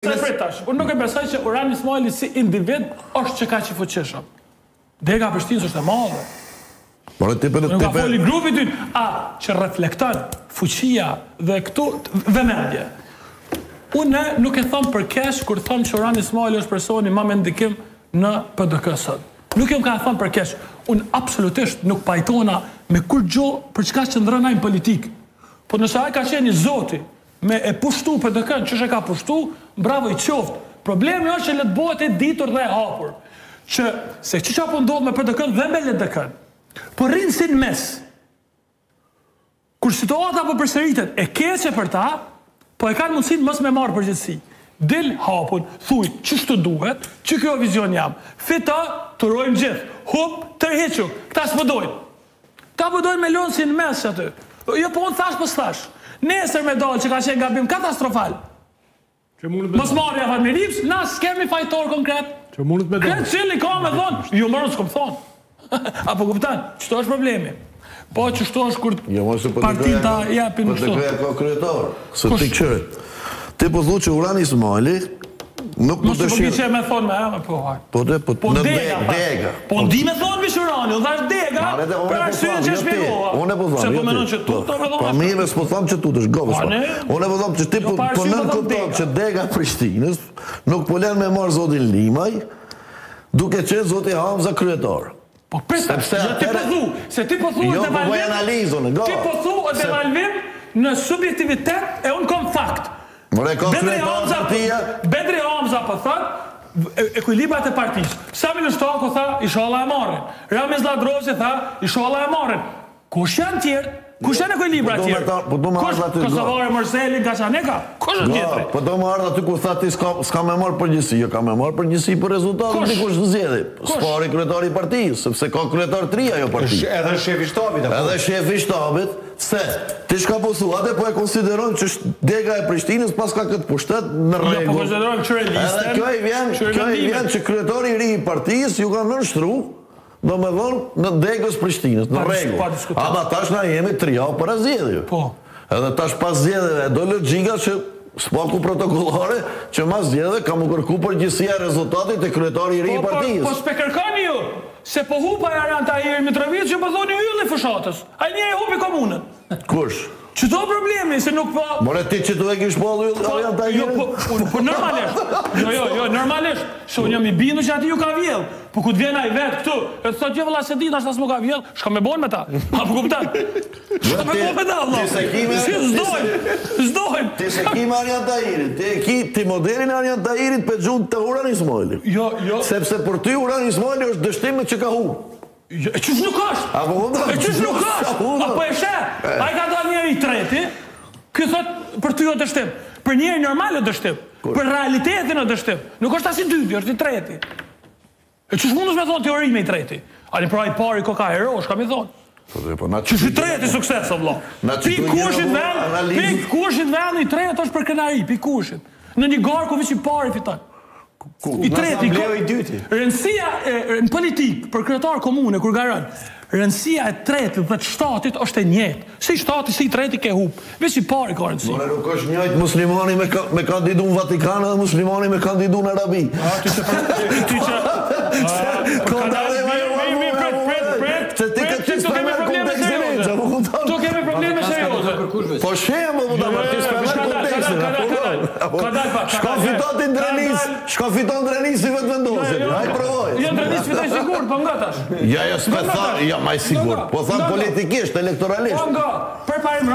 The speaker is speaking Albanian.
Prit tash, unë nuk e besoj që Uran Ismajli si individ është që kaq i fuqishëm. Dega e Prishtinës është e madhe. Por ti për Nuk ka foli grupi ty, a që reflekton fuqia dhe këtu vëmendje. Unë nuk e them për keq kur them që Uran Ismajli është personi ma me ndikim në PDK sot. Nuk jam ka e thënë për keq. Unë absolutisht nuk pajtona me kurgjo për çka qëndron ai në politikë. Po nëse ai ka qenë i zoti Me e pushtu PDK-në qysh e ka pushtu, bravo i qoftë. Problemi është që le të bëhet e ditur dhe e hapur. Që se çka po ndodh me PDK-në dhe me LDK-në. Po rrinë si në mes. Kur situata po përsëritet e keqe për ta, po e kanë mundësinë mos me marrë përgjegjësi. Dil hapun, thuj qështu duhet, që kjo vizion jam. Fito, të urojmë gjithë. Hup, tërhiqu. Këta s'po dojnë. Këta po dojnë me lënë si në mes aty. Jo po unë thash po s'thash. Nesër me dalë që ka qenë gabim katastrofal. Që mundet me Mos marrja Fatmir Limës, na s'kemi fajtor konkret. Që mundet me dalë. Këtë cili ka me thonë, jo more s'kom thonë. A po kupton? Qëto është problemi. Po qështu është kur Jo, mos e partinë ta japin kështu. PDK-ja ka kryetar. Se ti kqyre. Ti po thu që Uran Ismajli nuk po Mos të dëshiron. kishe me thonë me emër, po hajde. Po dhe po Po në dega, deg, thash. dega. Po ndi me thonë veç Urani, unë thash dega, Ma, dhe unë për po arsye tham, që jo ti. shpjegova. Unë po tham, Se jo po ti. menon që Po, tut, me thonë Po ashtu. mirë, s'po tham që tutesh, gobës Po, po. ne? Unë po tham që ti Jo, po pa po arsye po tham nënkupton dega. që dega e Prishtinës nuk po lën me marr zotin Limaj, duke qenë zoti Hamza kryetar. Po prit, Sepse jo ti po atëherë- thu, se ti po thu Jo, po bëj devalvim. analizën, go. Ti po thu Se- devalvim në subjektivitet e unë kom fakt. More ka Bedri kryetar Hamza, partia. Bedri Hamza po thot e- ekuilibrat e partisë. Sami Lushtaku tha, inshallah e marrin. Ramiz Lladrovci tha, inshallah e marrin. Kush janë tjerë? Kush janë ekuilibrat Po do me tjerë? ta- po do me Kush ardhë aty, go. Kosovare Murselin Kaçaneka? Kush është tjetri? Po do më ardhë aty kur tha ti s'ka, s'ka me marrë përgjegjësi, jo ka me marrë përgjegjësi për rezultatin Kush? dikush në zgjedhje. S'pari kryetari i partisë, sepse ka kryetar të ri ajo parti. Edhe shefi i shtabit apo? Edhe shefi i shtabit, se ti çka po thua, atë po e konsiderojmë që është dega e Prishtinës pas ka këtë pushtet në Jo, po rregull. konsiderojmë qyre listën. Edhe kjo i vjen, qyre kjo i vendimet. vjen që kryetari i ri i partisë ju ka nënshtru, do me thonë, në degës Prishtinës, në Pa dis- rregull. pa diskutim. Ama tash na jemi tri javë para zgjedhjeve. Po. Edhe tash pas zgjedhjeve do logjika që s'paku protokollare që mas zgjedhjeve ka mu kërku përgjegjësia e rezultatit të kryetari i ri i Po, po, partisë. po s'pe kërkoni ju, se po hupa e Arian Tahiri Mitrovic, ju po thoni ylli fushatës. Ai njeri hupi komunën. Kush? Qëto problemi, se nuk po... More ti që tu e kish shpallu Po, Arian Tahirin? jo, po, unë- po normalisht. Jo, jo, jo, normalisht. Se unë jam i bindur që aty ju ka vjell. Po ku të vjen ai vet këtu, e të thotë jo vëlla se di, nashta s'mu ka vjell, shka me bon me ta. A po kupton? Shka me bon me ta vëlla? Ti se ki me- Si ti se- s'dojmë, s'dojmë. Ti se ki me Arian Tahirin, ti e ki ti modelin e Arian Tahirit pe gjun të Uran Ismaili. Jo, jo. Sepse për ty Uran Ismaili është dështime që ka hup. Jo, e qysh nuk është? A po kupton? E qysh nuk A është? po kupton? A po e sheh? Ai ka dalë njeri i treti, ky thot për ty o dështim. Për njeri normal o dështim. Për realitetin o dështim. Nuk është as i dyti, është i treti. E qysh mundesh me thonë teori me i treti? Ani pra i pari ko ka hero, shka mi thonë? Po dhe, po na Qysh i treti sukses, o vlla? Na që Pi tu kushit gjera vend, analizë. pi kushit vend i tretë është për krenari, pi kushit. Në një garë ku veç i pari fiton. Ku? I treti, asambleu ko- i dyti. Rëndësia e, në politikë për kryetar komune kur garon, rëndësia e tretit dhe të shtatit është e njëjtë. Si shtati, si i treti ke hup. Veç i pari ka rëndësi. More nuk është njëjtë muslimani me, ka, me kandidu në Vatikan edhe muslimani me kandidu në Arabi. A, ti që për ti që Ko ka dalë dalë, me mirë, mirë, mirë, prit, prit, prit. Se ti prit, këtë se s'pe këtu kemi merr probleme kontekstin, serioze. e, po kupton? Këtu kemi probleme serioze. Po shemë, po ta Jo, ti jo, s'pe jo, merr ka dalë, kontekstin. ka dalë, apo ka dalë, po? ka dalë pak, ka Shka dalë, fiton ti ka Ndrenis, dalë. shka fiton Ndrenisi vetë vendosje. Jo, jo, Ai provoj. Jo, Ndrenis fitoi sigurt, po nga tash. Ja, jo, s'pe Nga tha, tash. ja, ma i sigurt. Nga, Po tham nga, nga. politikisht, elektoralisht. Po nga, përparim.